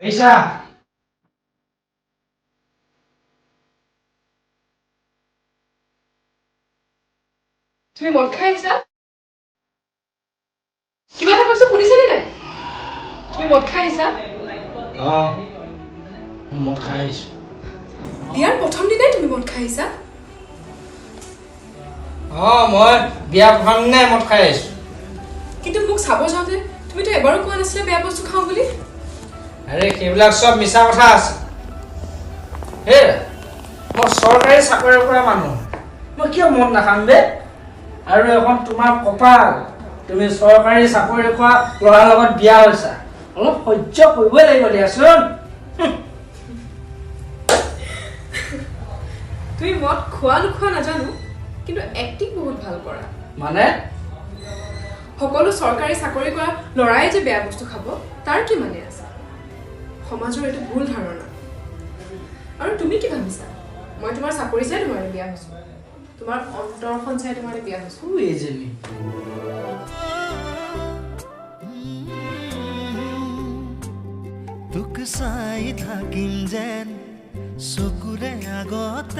আহিছা? তুমি মদ খাই আহিছা? কিবা এটা কৈছো, শুনিছানে নাই? তুমি মদ খাই আহিছা? অঁ, মদ খাই আহিছো। বিয়াৰ প্ৰথম দিনাই তুমি মদ খাই আহিছা? অঁ, মই বিয়াৰ প্ৰথম দিনাই মদ খাই আহিছো। কিন্তু মোক চাব যাওঁতে তুমিতো এবাৰো কোৱা নাছিলা বেয়া বস্তু খাওঁ বুলি। আৰে সেইবিলাক চব মিছা কথা আছে। হে, মই চৰকাৰী চাকৰি কৰা মানুহ, মই কিয় মদ নাখাম বে? আৰু এখন তোমাৰ কপাল, তুমি চৰকাৰী চাকৰি কৰা ল'ৰাৰ লগত বিয়া হৈছা, অলপ সহ্য কৰিবই লাগিব দিয়াচোন। তুমি মদ খোৱা নোখোৱা নাজানো, কিন্তু এক্টিং বহুত ভাল কৰা। মানে? সকলো চৰকাৰী চাকৰি কৰা ল'ৰাই যে বেয়া বস্তু খাব তাৰ কি মানে আছে? সমাজৰ এইটো ভুল ধাৰণা। আৰু তুমি কি ভাবিছা মই তোমাৰ চাকৰি চাই তোমাৰ বিয়া হৈছো? তোমাৰ অন্তৰখন চাই তোমাৰ বিয়া হৈছো। এইজনী তোক চাই থাকিম যেন চকুৰে আগতে।